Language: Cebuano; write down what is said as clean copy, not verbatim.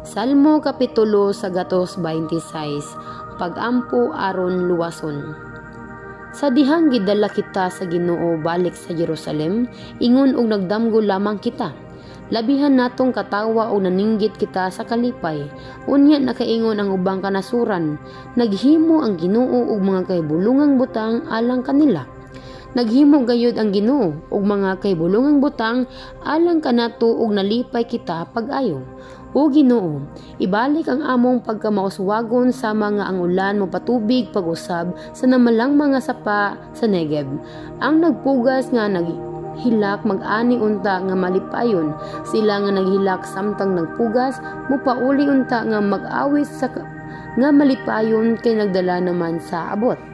Salmo kapitulo sa gatos 26. Pag-ampo aron luwason. Sa dihang gidala kita sa Ginoo balik sa Jerusalem, ingon og nagdamgo lamang kita. Labihan natong katawa og naninggit kita sa kalipay. Unya nakaingon ang ubang kanasuran, "Naghimo ang Ginoo og mga kahibulongang butang alang kanila." Naghimo gayud ang Ginoo og mga kahibulongang butang alang kanato ug nalipay kita pag-ayo. O Ginoo, ibalik ang among pagkamauswagon sama nga ang ulan mopatubig pag-usab sa namalang mga sapa sa Negev. Ang nagpugas nga naghilak mag-ani unta nga malipayon. Sila nga naghilak samtang nagpugas mopauli unta nga mag-awit sa nga malipayon kay nagdala naman sa abot.